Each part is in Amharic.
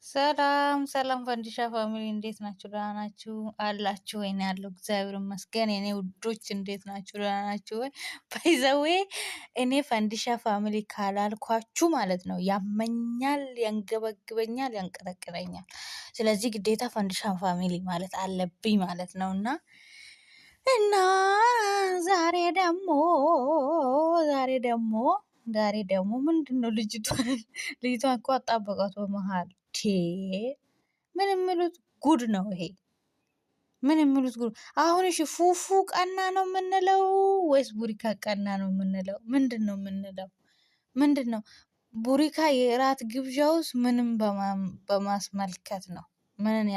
ሰላም ሰላም ፈንዲሻ family እንዴት ናችሁ? ደህና ናችሁ አላችሁ ወይ? ነው ያለው። እግዚአብሔር ይመስገን። የኔ ውዶች እንዴት ናችሁ? ደህና ናችሁ ወይ? By the way እኔ ፈንዲሻ family ካላልኳችሁ ማለት ነው ያመኛል፣ ያንገበግበኛል፣ ያንቀጠቅጠኛል። ስለዚህ ግዴታ ፈንዲሻ family ማለት አለብኝ ማለት ነው እና ዛሬ ደግሞ ዛሬ ደግሞ ዛሬ ደግሞ ምንድን ነው ልጅቷን ልጅቷን እኮ አጣበቃት በመሀል። ምን የሚሉት ጉድ ነው ይሄ? ምን የሚሉት ጉድ! አሁን እሺ ፉፉ ቀና ነው የምንለው ወይስ ቡሪካ ቀና ነው የምንለው? ምንድን ነው የምንለው? ምንድን ነው ቡሪካ የእራት ግብዣውስ ምንም በማስመልከት ነው? ምንን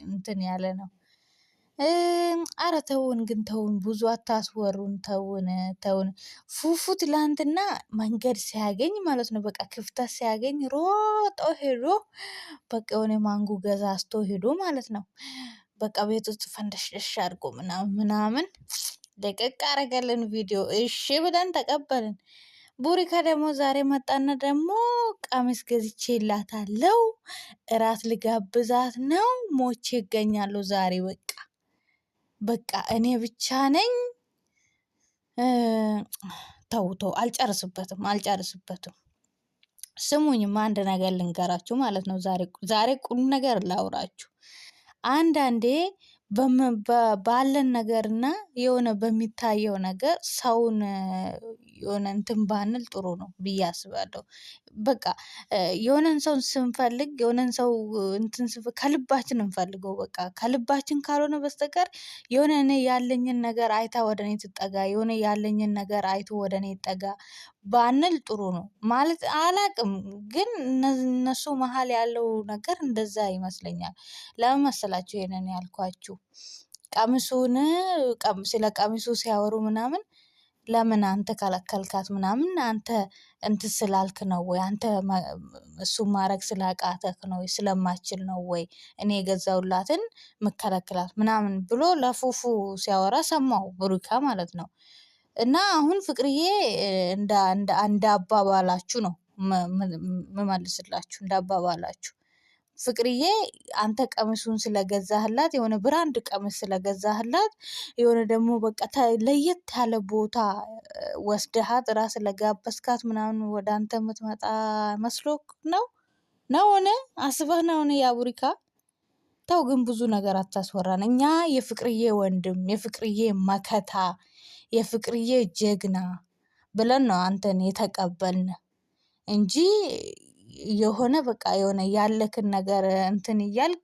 እንትን ያለ ነው? አረ ተውን ግን ተውን፣ ብዙ አታስወሩን። ተውን ተውን። ፉፉ ትላንትና መንገድ ሲያገኝ ማለት ነው በቃ ክፍተት ሲያገኝ ሮጦ ሄዶ በቃ የሆነ ማንጎ ገዛዝቶ ሄዶ ማለት ነው በቃ ቤት ውስጥ ፈንደሽደሽ አድርጎ ምናምን ምናምን ደቀቅ አረገልን ቪዲዮ። እሺ ብለን ተቀበልን። ቡሪካ ደግሞ ዛሬ መጣና ደግሞ ቀሚስ ገዝቼላታለሁ፣ እራት ልጋብዛት ነው፣ ሞቼ ይገኛሉ ዛሬ በቃ በቃ እኔ ብቻ ነኝ። ተው ተው፣ አልጨርስበትም አልጨርስበትም። ስሙኝማ አንድ ነገር ልንገራችሁ ማለት ነው። ዛሬ ዛሬ ቁም ነገር ላውራችሁ። አንዳንዴ ባለን ነገርና የሆነ በሚታየው ነገር ሰውን የሆነ እንትን ባንል ጥሩ ነው ብዬ አስባለሁ። በቃ የሆነን ሰው ስንፈልግ የሆነን ሰው እንትን ከልባችን እንፈልገው በቃ ከልባችን ካልሆነ በስተቀር የሆነ እኔ ያለኝን ነገር አይታ ወደ እኔ ትጠጋ፣ የሆነ ያለኝን ነገር አይቶ ወደ እኔ ይጠጋ ባንል ጥሩ ነው ማለት አላቅም፣ ግን እነሱ መሀል ያለው ነገር እንደዛ ይመስለኛል። ለምን መሰላችሁ ይሄንን ያልኳችሁ? ቀሚሱን ስለ ቀሚሱ ሲያወሩ ምናምን ለምን አንተ ከለከልካት ምናምን አንተ እንትን ስላልክ ነው ወይ አንተ እሱ ማድረግ ስላቃተክ ነው ወይ ስለማችል ነው ወይ እኔ የገዛውላትን ምከለክላት ምናምን ብሎ ለፉፉ ሲያወራ ሰማው፣ ብሩካ ማለት ነው። እና አሁን ፍቅርዬ እንደ አባባላችሁ ነው ምመልስላችሁ፣ እንደ አባባላችሁ ፍቅርዬ አንተ ቀሚሱን ስለገዛህላት የሆነ brand ቀሚስ ስለገዛህላት የሆነ ደግሞ በቃ ለየት ያለ ቦታ ወስደሃት ራስ ስለጋበዝካት ምናምን ወደ አንተ የምትመጣ መስሎክ ነው ነው ሆነ አስበህ ነው ሆነ የአቡሪካ ተው ግን ብዙ ነገር አታስወራን። እኛ የፍቅርዬ ወንድም፣ የፍቅርዬ መከታ፣ የፍቅርዬ ጀግና ብለን ነው አንተን የተቀበልን እንጂ የሆነ በቃ የሆነ ያለክን ነገር እንትን እያልክ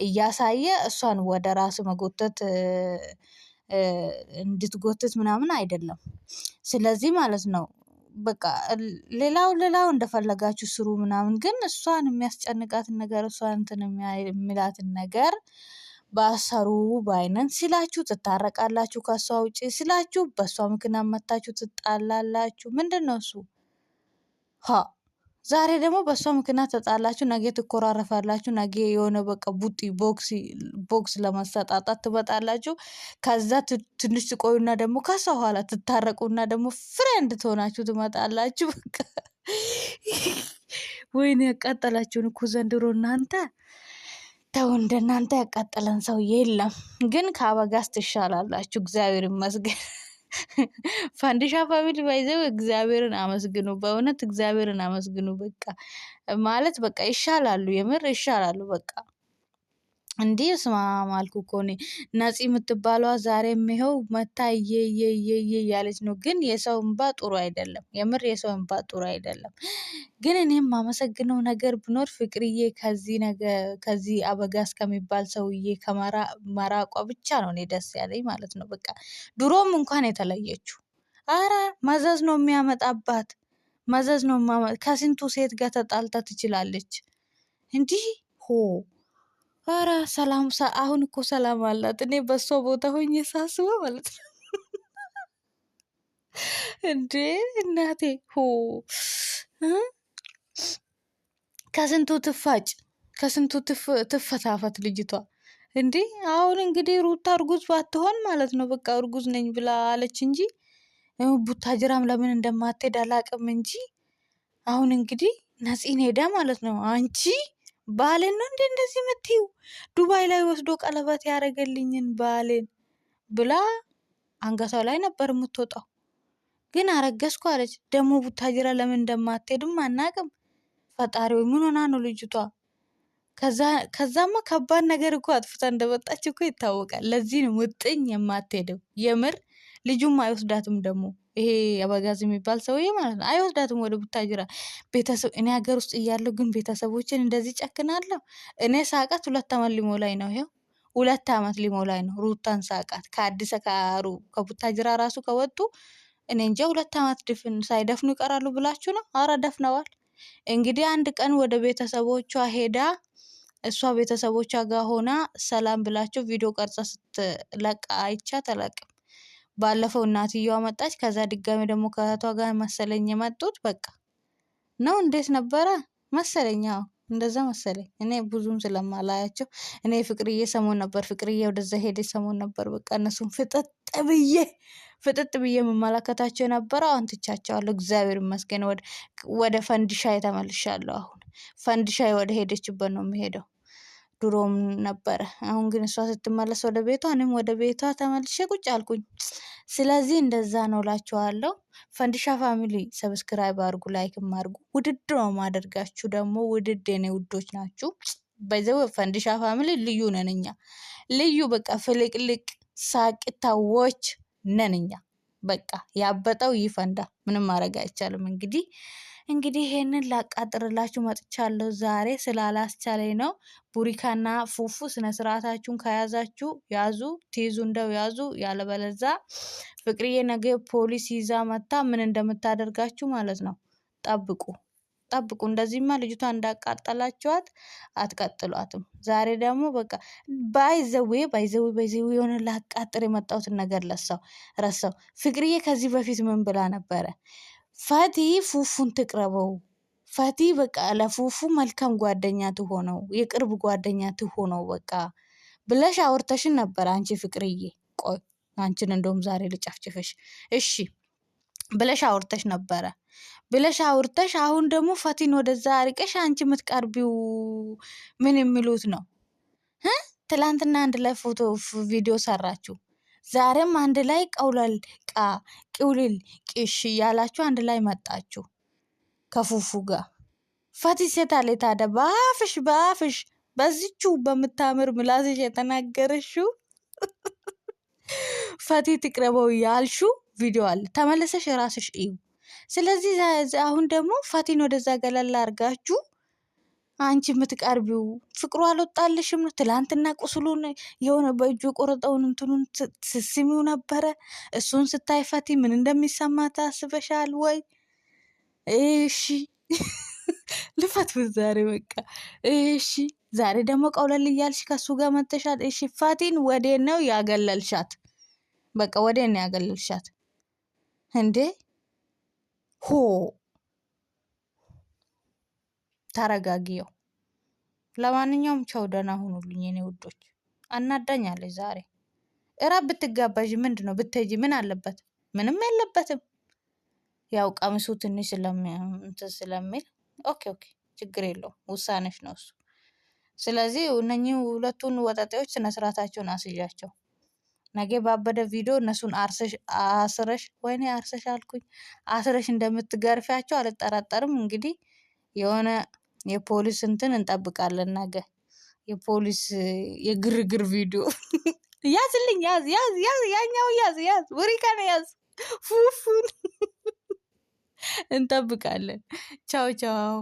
እያሳየ እሷን ወደ ራስ መጎተት እንድትጎትት ምናምን አይደለም። ስለዚህ ማለት ነው በቃ ሌላው ሌላው እንደፈለጋችሁ ስሩ ምናምን፣ ግን እሷን የሚያስጨንቃትን ነገር እሷን እንትን የሚላትን ነገር ባሰሩ ባይነን ሲላችሁ ትታረቃላችሁ፣ ከእሷ ውጪ ሲላችሁ በእሷ ምክንያት መታችሁ ትጣላላችሁ። ምንድን ነው እሱ? ሀ ዛሬ ደግሞ በእሷ ምክንያት ተጣላችሁ፣ ነገ ትኮራረፋላችሁ። ነገ የሆነ በቃ ቡጢ ቦክስ ለመሰጣጣት ትመጣላችሁ። ከዛ ትንሽ ትቆዩና ደግሞ ከሷ ኋላ ትታረቁና ደግሞ friend ትሆናችሁ ትመጣላችሁ። በቃ ወይኔ ያቃጠላችሁን እኮ ዘንድሮ እናንተ። ተው፣ እንደናንተ ያቃጠለን ሰው የለም። ግን ከአበጋዝ ትሻላላችሁ፣ እግዚአብሔር ይመስገን። ፋንዲሻ family by the way እግዚአብሔርን አመስግኑ። በእውነት እግዚአብሔርን አመስግኑ። በቃ ማለት በቃ ይሻላሉ፣ የምር ይሻላሉ። በቃ እንዲህ ስማ አልኩ እኮ እኔ ነፂ የምትባለዋ ዛሬም ይኸው መታ እየየየየ እያለች ነው። ግን የሰው እንባ ጥሩ አይደለም። የምር የሰው እንባ ጥሩ አይደለም። ግን እኔም የማመሰግነው ነገር ብኖር ፍቅርዬ ከዚህ ነገር ከዚህ አበጋዝ ከሚባል ሰውዬ ከመራቋ ብቻ ነው እኔ ደስ ያለኝ ማለት ነው። በቃ ድሮም እንኳን የተለየችው አረ መዘዝ ነው የሚያመጣባት፣ መዘዝ ነው ከስንቱ ሴት ጋር ተጣልታ ትችላለች። እንዲህ ሆ ኧረ ሰላም አሁን እኮ ሰላም አላት። እኔ በሷ ቦታ ሆኜ ሳስበው ማለት ነው። እንዴ እናቴ ሆ ከስንቱ ትፋጭ ከስንቱ ትፈታፈት ልጅቷ። እንዴ አሁን እንግዲህ ሩታ እርጉዝ ባትሆን ማለት ነው በቃ እርጉዝ ነኝ ብላ አለች እንጂ ቡታጅራም ለምን እንደማትሄድ አላቅም እንጂ አሁን እንግዲህ ነፂን ሄዳ ማለት ነው አንቺ ባሌን ነው እንዴ እንደዚህ የምትይው? ዱባይ ላይ ወስዶ ቀለበት ያደረገልኝን ባሌን ብላ አንገቷ ላይ ነበር የምትወጣው። ግን አረገዝኩ አለች። ደግሞ ቡታጅራ ለምን እንደማትሄድም አናቅም። ፈጣሪ ምን ሆና ነው ልጅቷ? ከዛማ ከባድ ነገር እኮ አጥፍታ እንደመጣች እኮ ይታወቃል። ለዚህ ነው ሙጥኝ የማትሄደው። የምር ልጁም አይወስዳትም ደግሞ ይሄ አበጋዝ የሚባል ሰውዬ ማለት ነው። አይወስዳትም ወደ ቡታጅራ ቤተሰብ። እኔ ሀገር ውስጥ እያለሁ ግን ቤተሰቦችን እንደዚህ ጨክናለሁ። እኔ ሳቃት 2 አመት ሊሞላኝ ነው። ይሄው 2 አመት ሊሞላኝ ነው። ሩታን ሳቃት ከአዲስ ከሩ ከቡታጅራ ራሱ ከወጡ እኔ እንጃ 2 አመት ድፍን ሳይደፍኑ ይቀራሉ ብላችሁ ነው? አረ ደፍነዋል። እንግዲህ አንድ ቀን ወደ ቤተሰቦቿ ሄዳ እሷ ቤተሰቦቿ ጋር ሆና ሰላም ብላቸው ቪዲዮ ቀርጻ ስትለቅ አይቻት አላቅም። ባለፈው እናትየዋ መጣች። ከዛ ድጋሚ ደግሞ ከእህቷ ጋር መሰለኝ የመጡት በቃ ነው። እንዴት ነበረ መሰለኝ? አዎ እንደዛ መሰለኝ። እኔ ብዙም ስለማላያቸው እኔ ፍቅርዬ ሰሞን ነበር ፍቅርዬ ወደዛ ሄደች ሰሞን ነበር። በቃ እነሱን ፍጥጥ ብዬ ፍጥጥ ብዬ የምመለከታቸው የነበረው አሁን ትቻቸዋለሁ። እግዚአብሔር ይመስገን ወደ ፈንዲሻዬ ተመልሻለሁ። አሁን ፈንዲሻዬ ወደ ሄደችበት ነው የምሄደው። ድሮም ነበረ። አሁን ግን እሷ ስትመለስ ወደ ቤቷ እኔም ወደ ቤቷ ተመልሼ ቁጭ አልኩኝ። ስለዚህ እንደዛ ነው እላችኋለሁ። ፈንዲሻ family subscribe አድርጉ፣ like ም አድርጉ። ውድድ ነው ማደርጋችሁ ደግሞ ውድድ የኔ ውዶች ናችሁ። በዚው ፈንዲሻ family ልዩ ነን እኛ፣ ልዩ በቃ ፍልቅልቅ ሳቂታዎች ነን እኛ። በቃ ያበጠው ይፈንዳ፣ ምንም ማድረግ አይቻልም። እንግዲህ ይሄንን ላቃጥርላችሁ መጥቻለሁ ዛሬ ስላላስቻለኝ ነው። ቡሪካና ፉፉ ስነ ስርዓታችሁን ከያዛችሁ ያዙ፣ ትይዙ እንደው ያዙ። ያለበለዛ ፍቅርዬ ነገ ፖሊስ ይዛ መታ ምን እንደምታደርጋችሁ ማለት ነው። ጠብቁ ጠብቁ። እንደዚህማ ልጅቷ እንዳቃጠላችኋት አትቀጥሏትም። ዛሬ ደግሞ በቃ ባይዘዌ ባይዘዌ ባይዘዌ የሆነ ላቃጥር የመጣሁትን ነገር ለሰው ረሳው። ፍቅርዬ ከዚህ በፊት ምን ብላ ነበረ? ፈቲ ፉፉን ትቅረበው። ፈቲ በቃ ለፉፉ መልካም ጓደኛ ትሆነው፣ የቅርብ ጓደኛ ትሆነው በቃ ብለሽ አውርተሽን ነበር አንቺ ፍቅርዬ። ቆይ አንቺን እንደውም ዛሬ ልጨፍጭፍሽ እሺ ብለሽ አውርተሽ ነበረ ብለሽ አውርተሽ፣ አሁን ደግሞ ፈቲን ወደዛ አርቀሽ አንቺ የምትቀርቢው ምን የሚሉት ነው? ትላንትና አንድ ላይ ፎቶ ቪዲዮ ሰራችሁ። ዛሬም አንድ ላይ ቀውለል ቃ ቅውልል ቅሽ እያላችሁ አንድ ላይ መጣችሁ ከፉፉ ጋር። ፈቲ ሴት አለ ታዲያ በአፍሽ በአፍሽ በዚቹ በምታምር ምላስሽ የተናገረሽው ፈቲ ትቅረበው ያልሹ ቪዲዮ አለ። ተመለሰሽ ራስሽ እዩ። ስለዚህ አሁን ደግሞ ፈቲን ወደዛ ገለል አድርጋችሁ አንቺ የምትቀርቢው ፍቅሩ አልወጣልሽም ነው። ትላንትና ቁስሉን የሆነ በእጁ የቆረጠውን እንትኑን ስስሚው ነበረ። እሱን ስታይ ፈቲ ምን እንደሚሰማ ታስበሻል ወይ? እሺ ልፈት ዛሬ በቃ እሺ። ዛሬ ደግሞ ቀውለል እያልሽ ከሱ ጋር መተሻል። እሺ ፈቲን ወዴ ነው ያገለልሻት? በቃ ወዴ ነው ያገለልሻት እንዴ? ሆ ተረጋጊየው። ለማንኛውም ቻው፣ ደህና ሁኑልኝ የኔ ውዶች። አናዳኛለች ዛሬ። እራት ብትጋባዥ ምንድን ነው ብትሄጂ ምን አለበት? ምንም የለበትም። ያው ቀሚሱ ትንሽ እንትን ስለሚል okay okay፣ ችግር የለውም። ውሳኔሽ ነው እሱ። ስለዚህ እነኚህ ሁለቱን ወጠጤዎች ስነ ስርዓታቸውን አስይዣቸው። ነገ ባበደ ቪዲዮ እነሱን አርሰሽ አስረሽ፣ ወይኔ አርሰሽ አልኩኝ፣ አስረሽ እንደምትገርፊያቸው አልጠራጠርም። እንግዲህ የሆነ የፖሊስ እንትን እንጠብቃለን። ነገ የፖሊስ የግርግር ቪዲዮ ያዝልኝ፣ ያዝ ያዝ ያዝ፣ ያኛው ያዝ ያዝ፣ ቡሪካን ያዝ፣ ፉፉን እንጠብቃለን። ቻው ቻው።